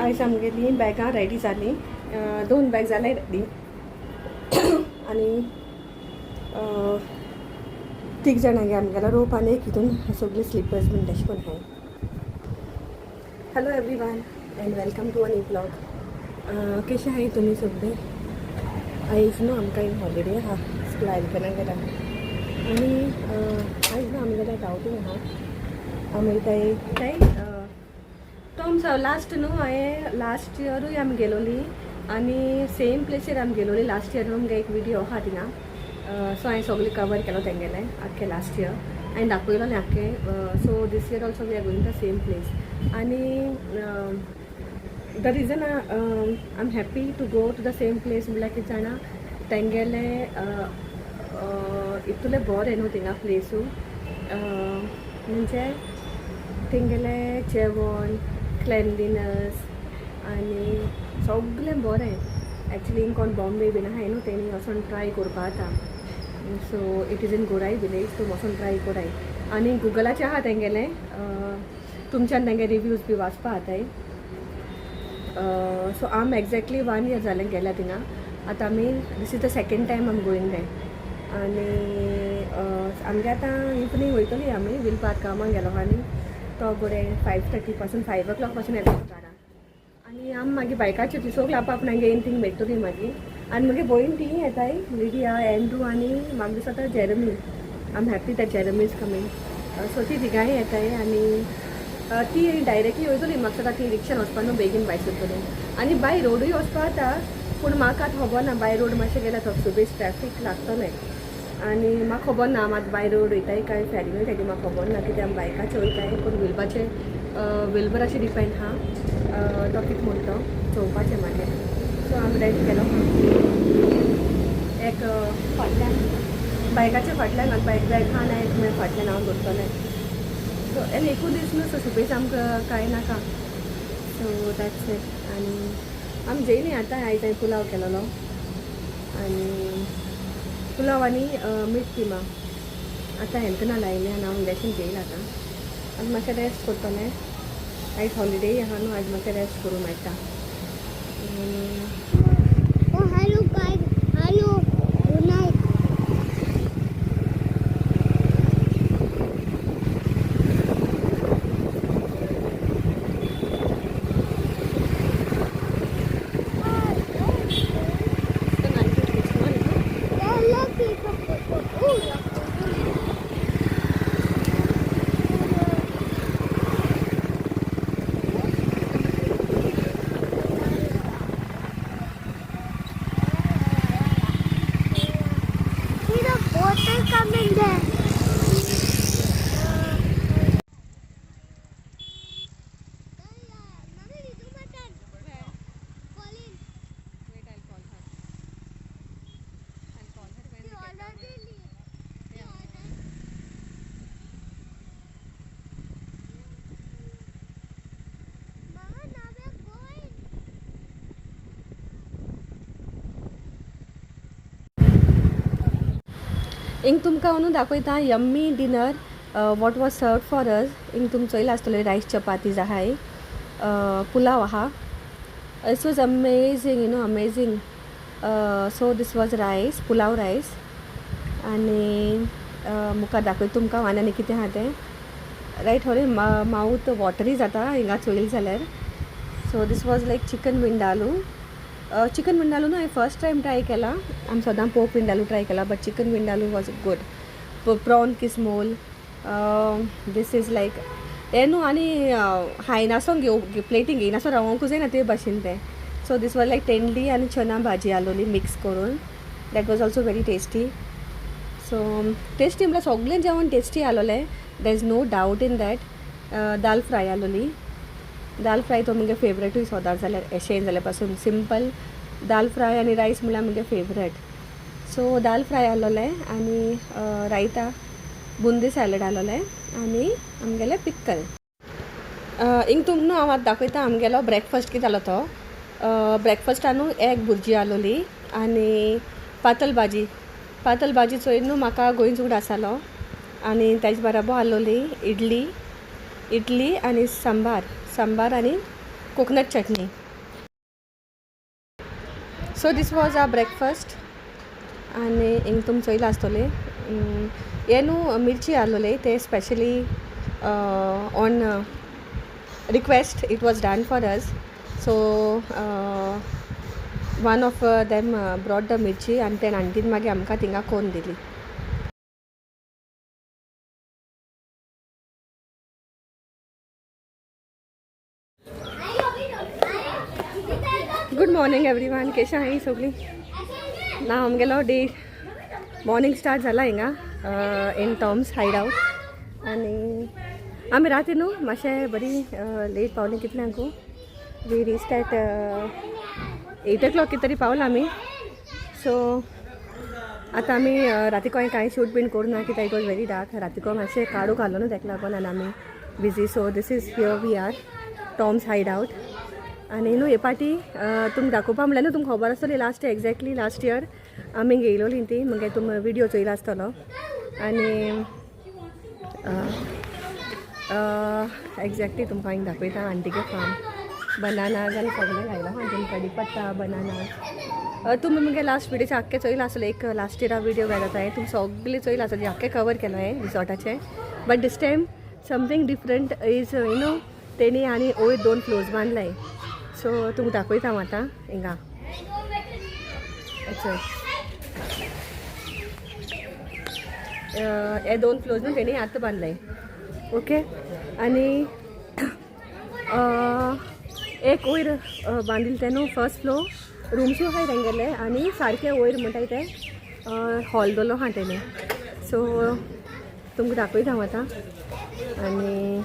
आयज आमगेली बॅगां रेडी जालीं. दोन बॅग जाले रेडी आनी तीग जाणां गे आमगेलो रोप आनी एक हितून सगळीं स्लिपर्स बीन तशें करून आहाय. Hello everyone and welcome to a new vlog. कशें आहाय तुमी सगळे? आयज न्हू आमकां एक हॉलिडे आहा स्कुला एल्पेना गेला आनी आयज न्हू आमगेलें एक आवटींग आहा. आमी वयताय काय टॉम्स लास्ट न्हू हांवें लास्ट इयरूय आमी गेलोली आनी सेम प्लेसीर आमी गेलोली लास्ट इयर. आमगे एक विडियो आहा थिंगा, सो हांवें सगळें कवर केलो तेंगेलें आख्खें लास्ट इयर हांवें दाखयलोलें आख्खें. So this year also we are going the same place आनी the reason I am happy to go to the same place म्हणल्यार कितें जाणा, तेंगेलें इतलें बरें न्हू थिंगा प्लेसू, म्हणजे तेंगेलें जेवण, क्लेनलीनस आनी सगळें बरें. एक्चुली कोण बॉम्बे बीन आहाय न्हू तेणी वचोन ट्राय करपा जाता. So it is in Gorai village. तूं वचोन ट्राय कोराय आनी गुगलाचेर आहा तेंगेलें, तुमच्यान तेंगे रिव्यूज बी वाचपा जाताय. सो आम एग्जॅक्टली वन इयर जालें गेल्या थिंगा. आतां आमी this is the second time I'm going there. आनी आमगे आतां इवनींग वयतली आमी. विलपार कामाक गेलो आनी तो गोडे 5:30 पासून, 5 ओ क्लॉक पासून येता घरा आनी आमी मागीर बायकाचेर ती सगळीं आप आपणागे येयन थिंग मेळटली मागीर. आनी मागीर भयण ती येताय, लिडिया, एंड्रू आनी म्हाका दिसता Jeremy. I am happy that Jeremy is coming. So ती तिगांय येताय आनी ती डायरेक्टली वयतली. म्हाका दिसता ती रिक्षान वचपा न्हू, बेगीन भायर सरतली. आनी बाय रोडूय वचपा जाता, पूण म्हाका आतां खबर ना. बाय रोड मातशें गेल्यार थोपसुबेज ट्रॅफीक लागतलें आनी म्हाका खबर ना मात बाय रोड वयताय काय फेरीन वयताय ती म्हाका खबर ना. कित्याक आमी बायकाचेर वयताय, पूण विलबाचे विल्बराचेर डिपेंड आहा, तो कितें म्हणटा तो चोवपाचें मागीर. सो आमी रेडी केलो एक फाटल्यान बायकाच्या फाटल्यान बायक बॅग आहा आनी एक मागीर फाटल्यान हांव दवरतलें. सो आनी एकूच दीस न्हू, सो सुबेज आमकां कांय नाका. So that's it. आनी आमी जेयली आतां. आयज हांवें पुलाव केलेलो आनी पुलाव आनी मीठ किमा. आतां हेल्तना लायलें आनी हांव बेशेन जेयलां. आतां आतां मातशें रेस्ट करतलें. आयज हॉलिडे आहा न्हू, आयज मातशें रेस्ट करूं मेळटा आनी Oh, hello guys. Hello. Good night. See the water coming there. Wait, I'll call her. I'll call her when we get down. Yeah. Mama, now we're going. हिंग तुमकां अंदू दाखयता yummy dinner what was serve for us. हिंग तुम चोयला आसतलें, rice chapatis आहाय, पुलाव आहा. It was amazing, amazing. So this was rice, pulao rice. आनी मुखार दाखयता तुमकां आनी आनी कितें आहा तें. रायट, हय, मावथ वॉटरी जाता हिंगा चोयल जाल्यार. So this was like chicken vindaloo. Chicken vindaloo न्हू हांवें फर्स्ट टायम ट्राय केला. आमी सदां पोर्क विंडालू ट्राय केला, but chicken vindaloo was good. Prawn kismol. This is like हें न्हू आनी खायनासों घेव प्लेटींग घेयनासो रावोंकूच जायना ते भाशेन तें. सो this was लायक टेंडली आनी चना भाजी आसलोली मिक्स करून. That was also very tasty. So tasty म्हळ्यार सगळें जेवण टेस्टी आसलोलें, there is no doubt in that. Dal fry आसलोली. दाल फ्राय तो मुगे फेवरेटूय सोदां जाल्यार, एशें जाल्यार पासून सिंपल दाल फ्राय आनी रायस म्हळ्यार मुगे फेवरेट. सो दाल फ्राय आसलोलें आनी रायता, बुंदी सॅलड आसलोलें आनी आमगेलें पिक्कल. हिंग तुमकां न्हू हांव आतां दाखयता आमगेलो ब्रेकफास्ट कितें जालो तो. ब्रेकफास्टा न्हू एग भुर्जी आसलोली आनी पातल भाजी. पातल भाजी चोयन न्हू म्हाका गोंयचो उगडास जालो. आनी तेजे बराबर आसलोली इडली, इडली आनी सांबार, सांबार आनी coconut chutney. So this was our breakfast. आनी हिंग तुमी चोयला आसतोलें. हे न्हू मिर्ची आहलोले ते specially on request it was done for us. So one of them brought the mirchi आनी ते आंटीन मागीर आमकां थिंगा कोन्न दिली. गुड मॉर्निंग एवरीवन, केशा आहाय सगळीं? ना आमगेलो डे मॉर्निंग स्टार्ट जाला हिंगा इन टॉम्स हायड आवट. आनी आमी राती न्हू मातशें बरी लेट पावली. कितल्यांकू we reached at 8 o'clock कितें तरी पावला आमी. सो आतां आमी रातीको कांय शूट बीन करूं ना कित्याक it was very dark. रातीको मातशें काडूंक घालो न्हू तेका लागून आनी आमी busy. So this is here we are, Tom's Hideout. आनी न्हू हे पाटी तुमकां दाखोवपा म्हणल्यार न्हू तुमकां खबर आसतली लास्ट एक्झॅक्टली लास्ट इयर आमी घेयलोली ती, मागीर तुमी विडियो चोयला आसतलो. आनी एक्झॅक्टली तुमकां हिंग दाखयता आंटीगे फार्म बनानाज आनी सगळें घायलां आंटीन कडीपत्ता बनानाज. तुमी मुगे लास्ट विडियोचे आख्खे चोयला आसलो, एक लास्ट इयरा विडियो घायला हांवें, तुमी सगळें चोयला आसतलें, आख्खें कवर केलां हांवें रिसॉर्टाचें. But this time something different is you know तेणी आनी वयर दोन फ्लोर्स बांदलाय. सो तुमकां दाखयता हांव आतां हिंगा. अच्छा, हे दोन फ्लोर्स न्हू तेणी आतां बांदलाय. ओके, आनी एक वयर बांदिल्लें तें न्हू फर्स्ट फ्लोर रुम्सूय आहाय तेंगेले आनी सारकें वयर म्हणटाय ते हॉल दवरलो आहा तेणी. सो तुमकां दाखयता हांव आतां. आनी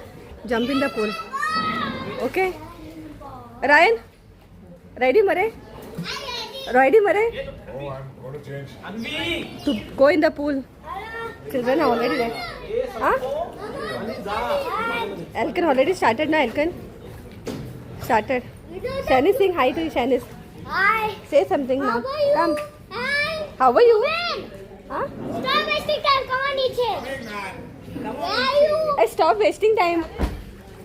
jump in the pool. Okay Ryan, ready मरे? रेडी मरे? Oh, I'm going to change. To go in the pool. Children are already there. Huh? Elkin already started na, Elkin? Started. Shanice, saying hi to you, Shanice. Hi. Say something now. How are you? Come. Hi. How are you? Ben. Huh? Stop wasting time. Come on, Niche. Where are you? Hey, stop wasting time.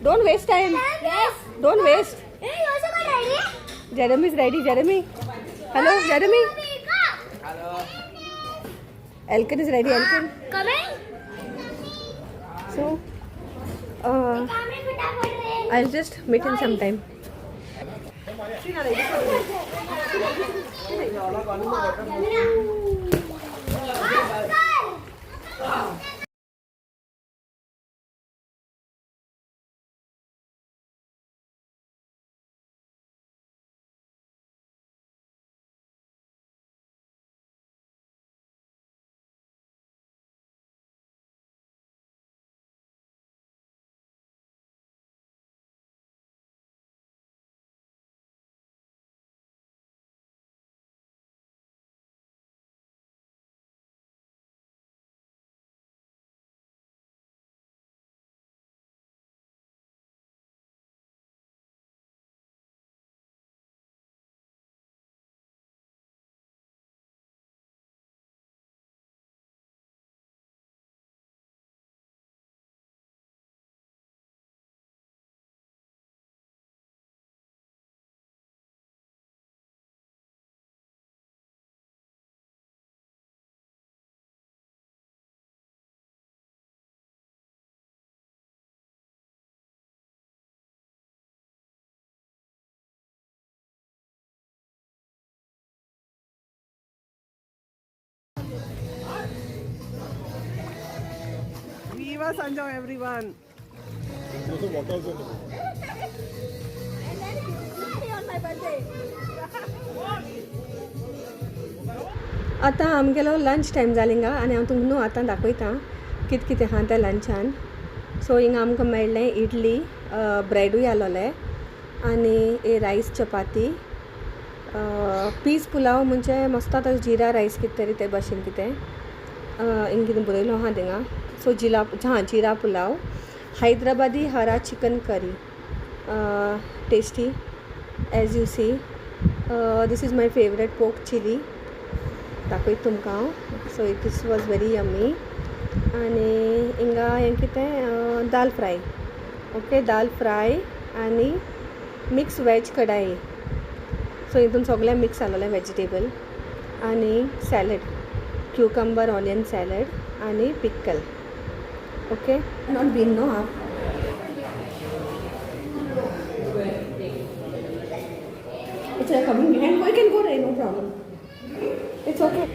Don't waste time. Yes. Don't waste. Hey, you also got ready? Jeremy is ready. Jeremy. Hello, Jeremy. Hello. Elkin is ready. Elkin. Coming? So, Coming, फटाफट रे. I'll just meet in some time. Viva Sanjao, everyone. There's a water also in the boat. On my birthday. आतां आमगेलो lunch time जालो हिंगा आनी हांव तुमकां न्हू आतां दाखयता कितें कितें आहा तें लंचान. सो हिंगा आमकां मेळ्ळें इडली, ब्रेडूय आसलोलें आनी ए रायस चपाती, पीस पुलाव म्हणजे मस्त आतां जिरा रायस कितें तरी ते भाशेन कितें हिंगा कितें बरयलो आहा थिंगा. सो जिला हां जिरा पुलाव, हैदराबादी हरा chicken curry, tasty as you see. This is my favourite pork chilli, दाखयता तुमकां हांव. So it is was very yummy. आनी हिंगा हें कितें दाल फ्राय. ओके, दाल फ्राय आनी मिक्स वेज कढाई. सो हितून सगळें मिक्स जालोलें वेजिटेबल आनी सॅलड, क्युकंबर ऑनियन सॅलड आनी pickle. Okay, not been no हांव. It's coming behind. We can go there, no problem. It's okay.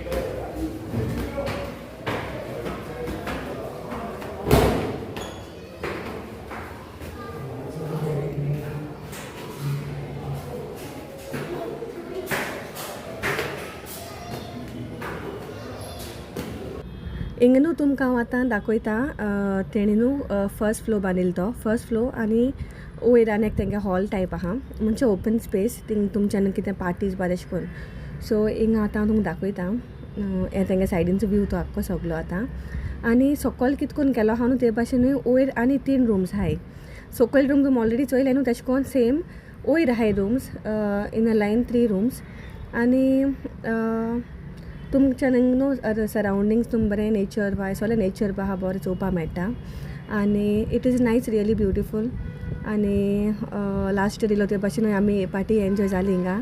हिंगा न्हू तुमकां हांव आतां दाखयता तेणी न्हू फर्स्ट फ्लोर बांदिल्लो तो फर्स्ट फ्लोर आनी वयर आनी एक तेंगे हॉल टायप आहा, म्हणजे ओपन स्पेस. थिंग तुमच्यान कितें पार्टीज बा तशें करून. सो हिंगा आतां हांव तुमकां दाखयता हें तेंगे सायडीनचो व्यू तो आख्खो सगलो आतां. आनी सकयल कितें करून केलो आहा न्हू ते भाशेनूय वयर आनी 3 रूम्स आहाय. सकयल रूम तुमी ऑलरेडी चोयले न्हू, तेशें करून सेम वयर आहाय rooms in a line 3 rooms. आनी तुमच्यान न्हू सरावंडींग्स तुम बरें नेचर वायज सगळें नेचर आहा बरें चोवपा मेळटा. आनी it is nice, really beautiful. आनी लास्ट इयर येयलो ते भाशेनूय आमी पार्टी एन्जॉय जाली हिंगा.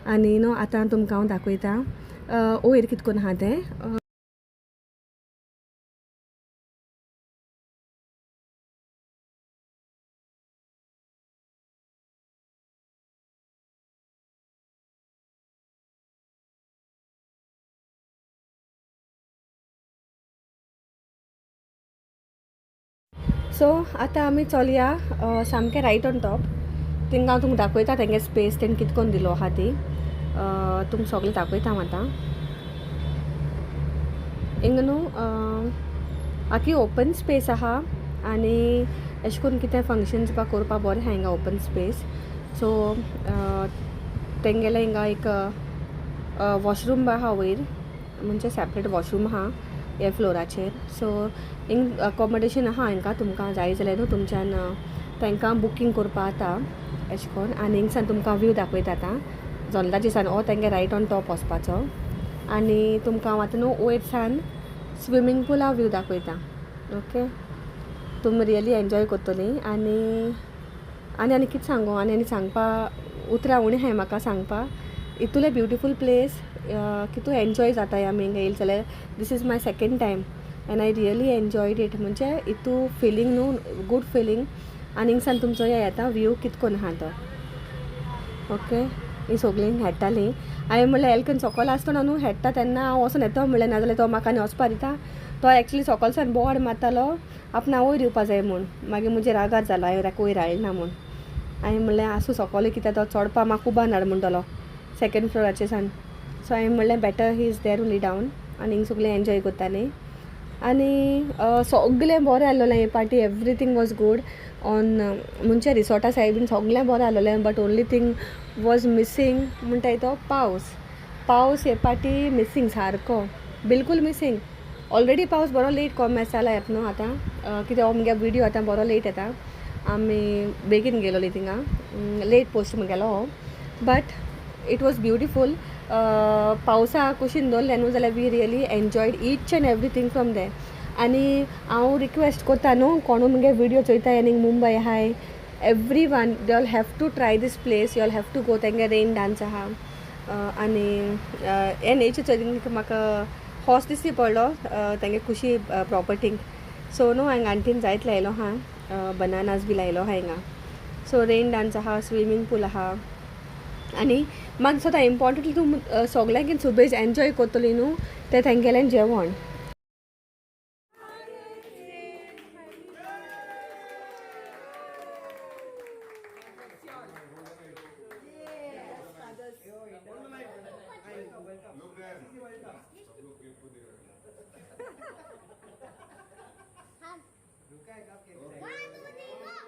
आनी न्हू आतां तुमकां हांव दाखयता वयर कितें करून आहा तें. सो आतां आमी चलया सामकें रायट ऑन टॉप. थिंगा हांव तुमकां दाखयता तेंगे स्पेस तेणें कितें करून दिलो आहा ती. तुमकां सगळें दाखयता हांव आतां. हिंगा न्हू आखी ओपन स्पेस आहा आनी अशें करून कितें फंक्शन्स बा करपा बरें आहा हिंगा ओपन स्पेस. सो तेंगेलें हिंगा एक वॉशरूम बा आहा वयर, म्हणजे सेपरेट वॉशरूम आहा ह्या फ्लोराचेर. सो हिंग अकोमोडेशन आहा हांकां, तुमकां जाय जाल्यार न्हू तुमच्यान तांकां बुकींग करपा जाता अशें करून. आनी हिंगसान तुमकां व्यू दाखयता आतां जोल्लाचे सान हो तेंगे रायट ऑन टॉप वचपाचो. आनी तुमकां हांव आतां न्हू वयर सान स्विमींग पुला व्यू दाखयता. ओके, तुमी रियली एन्जॉय करतलीं. आनी आनी आनी कितें सांगू, आनी आनी सांगपा उतरां उणें आहाय म्हाका सांगपा. इतुलें ब्युटिफूल प्लेस, कितू एन्जॉय जाता आमी हिंगा येयले जाल्यार. This is my second time and I really enjoyed it. म्हणजे इतू फिलींग न्हू, गूड फिलींग. आनी हिंगसान तुमचो येता व्यू कितें करून आहा तो. ओके, ही सगळीं हेडटालीं. हांवें म्हणलें एल्कन सकयल आसतना न्हू हेडटा तेन्ना हांव वचोन येता म्हणलें, नाजाल्यार तो म्हाका आनी वचपा दिता. तो एक्चुली सकयल सान बोवाळ मारतालो आपणा वयर येवपा जाय म्हूण. मागीर म्हजे रागार जालो, हांवें ताका वयर हाडलें ना म्हूण. हांवें म्हणलें आसूं सकयल कित्याक तो चडपा म्हाका उबार हाड म्हणटलो सेकेंड फ्लोराचेर सान. सो हांवें म्हणलें better he is there only down. आनी हिंग सगळें एन्जॉय करतालीं. आनी सगळें बरें आसलेलें हे party, everything was good on. म्हणजे रिसॉर्टा सायड बीन सगळें बरें आसलेलें, but only thing was missing म्हणटाय तो पावस. पावस हे पार्टी मिसींग सारको, बिलकूल मिसींग. ऑलरेडी पावस बरो लेट कॉमेस जाला येता न्हू आतां, कित्याक हो मुगे विडियो आतां बरो लेट येता. आमी बेगीन गेलोली थिंगा, लेट पोस्ट मुगेलो हो, बट it was beautiful. पावसा कुशीन दवरलें न्हू जाल्यार we really enjoyed each and everything from there. आनी हांव रिक्वेस्ट करता न्हू कोणू मुगे विडियो चोयताय आनी मुंबय आहाय, everyone they all have to try this place, you all have to go. तेंगे रेन डांस आहा आनी हें नेचर चोयता म्हाका हॉर्स दिसती पडलो तेंगे खुशी प्रॉपर्टींक. सो न्हू हांगा आंटीन जायत लायलो आहा, बनानास बी लायलो आहा हिंगा. सो रेन डांस आहा, स्विमींग पूल आहा. आनी म्हाका दिसता इम्पॉर्टंटली तूं सगल्यांक सुबेज एन्जॉय करतली न्हू तें तेंगेलें जेवण. One, two, three, go!